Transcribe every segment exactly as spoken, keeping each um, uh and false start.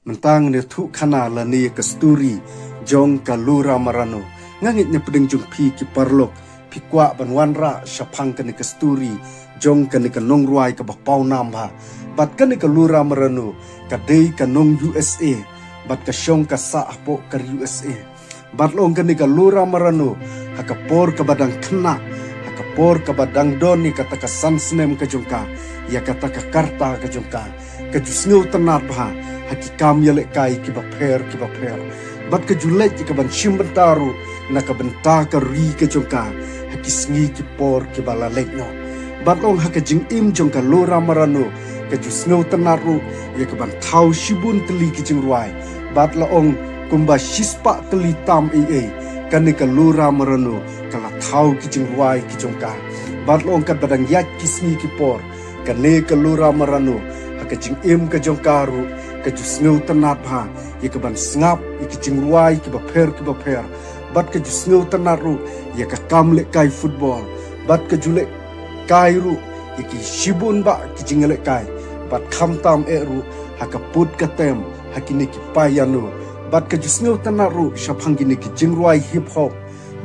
Mynta ngan ïathuh khana lane ka story jong ka Laura Marano. Nga ngeit na pdeng jong phi ki paralok phi kwah ban wanrah shaphang kane ka story jong kane ka nongrwai kaba pawnam bha. Bad kane ka Laura Marano ka dei ka nong U S A bad ka shong ka sah hapoh ka ri U S A. Bad la ong kane ka Laura Marano ha ka por kaba dang khynnah, ha ka por kaba dang don ïa kata ka san snem ka jong ka, ïa kata ka karta ka jong ka, ka ju sngewtynnat bha ha ki kam ïalehkai kiba pher kiba pher. Bad ka ju leit ïa ka ban shim bynta ruh na ka bynta ka ri ka jong ka ha ki sngi ki por kiba la leit noh. Bad la ong ha ka jingim jong ka Laura Marano ka ju sngewtynnat ruh ïa ka ban thaw shibun tylli ki jingrwai. Bad la ong kumba shispah tylli tam ei ei kane ka Laura Marano ka la thaw ki jingrwai ki jong ka. Bad la ong katba dang ïaid ki sngi ki por kane ka Laura Marano ha ka jingim ka jong ka ruh ka ju sngewtynnat bha ïa ka ban sngap ïa ki jingrwai kiba pher kiba pher. Bad ka ju sngewtynnat ruh ïa ka kam lehkai football. Bad ka ju lehkai ruh ïa ki shibun bah ki jinglehkai. Bad khamtam eh ruh ha ka put ka tem ha kine ki piano. Bad ka ju sngewtynnat ruh shaphang kine ki jingrwai hip hop.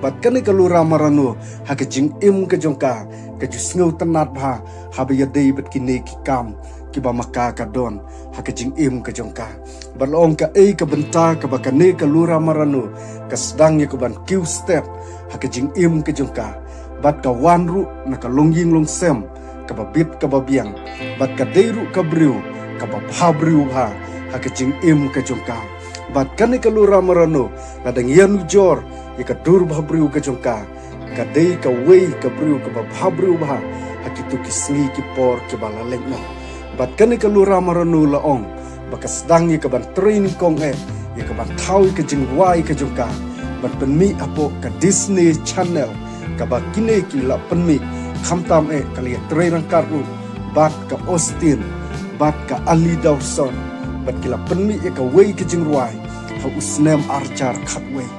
Bad kane ka Laura Marano ha ka jingim ka jong ka ka ju sngewtynnat bha haba ïadei bad kine ki kam kiba ma ka ka don ha ka jingim ka jong ka. Bad la ong kaei ka bynta kaba kane ka Laura Marano ka sdang ïa ka ban kiew stet ha ka jingim ka jong ka. Bad ka wan ruh na ka longïing longsem kaba bit kaba biang. Bad ka dei ruh ka briew kaba bha briew bha ha ka jingim ka jong ka. Bad kane ka Laura Marano la dang ïanujor ïa ka dur bha briew ka jong ka. Ka dei kawei ka briew kaba bha briew bha ha kito ki sngi ki por kiba la leit noh. Bad kane ka Laura Marano la ong ba ka sdang ïa ka ban trei nyngkong eh ïa ka ban thaw ïa ka jingrwai ka jong ka ban pynmih hapoh ka Disney Channel kaba kine ki la pynmih khamtam eh ka la ïatrei ryngkat ruh bad ka Austin bad ka Ali Dawson. Bad ki la pynmih ïa kawei ka jingrwai ha u snem arhajar khatwei.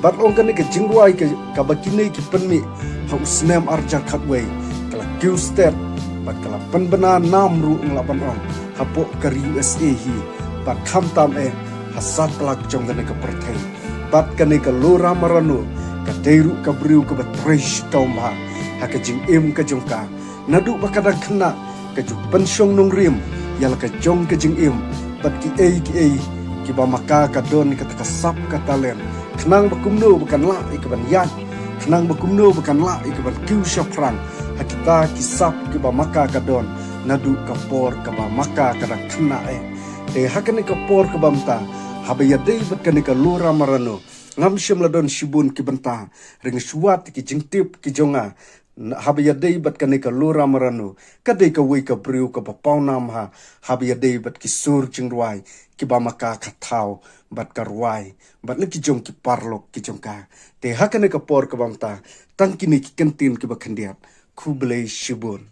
Bad la ong kane ka jingrwai ka, kaba kine ki pynmih ha u snem arhajar khatwei ka la kiew stet bad ka la pynbna nam ruh nga lah ban ong hapoh ka ri U S A hi. Bad khamtam eh ha satlak jong kane ka pyrthei. Bad kane ka Laura Marano ka dei ruh ka briew kaba trei shitom bha ha ka jingim ka jong ka. Naduh ba ka dang khynnah ka ju pynshong nongrim ïa la ka jong ka jingim bad kiei kiei kiba ma ka ka don kata ka sap ka talent. Khnang ba kumno ba kan lah ïa ka ban ïaid, khnang ba kumno ba kan lah ïa ka ban kiew shaphrang ha kita ki sap kiba ma ka ka don naduh ka por kaba ma ka ka dang khynnah eh. Te ha kane ka por kaba mynta haba ïadei bad kane ka Laura Marano ngam shym la don shibun ki bynta. Hynrei nga shu wad ki jingtip ki jong nga. Haba ïadei bad kane ka Laura Marano ka dei kawei ka briew kaba pawnam bha haba ïadei bad ki sur jingrwai kiba ma ka ka thaw bad ka rwai bad la ki jong ki paralok ki jong ka. Te ha kane ka por kaba mynta tang kine ki kyntien kiba khyndiat. Khublei shibun.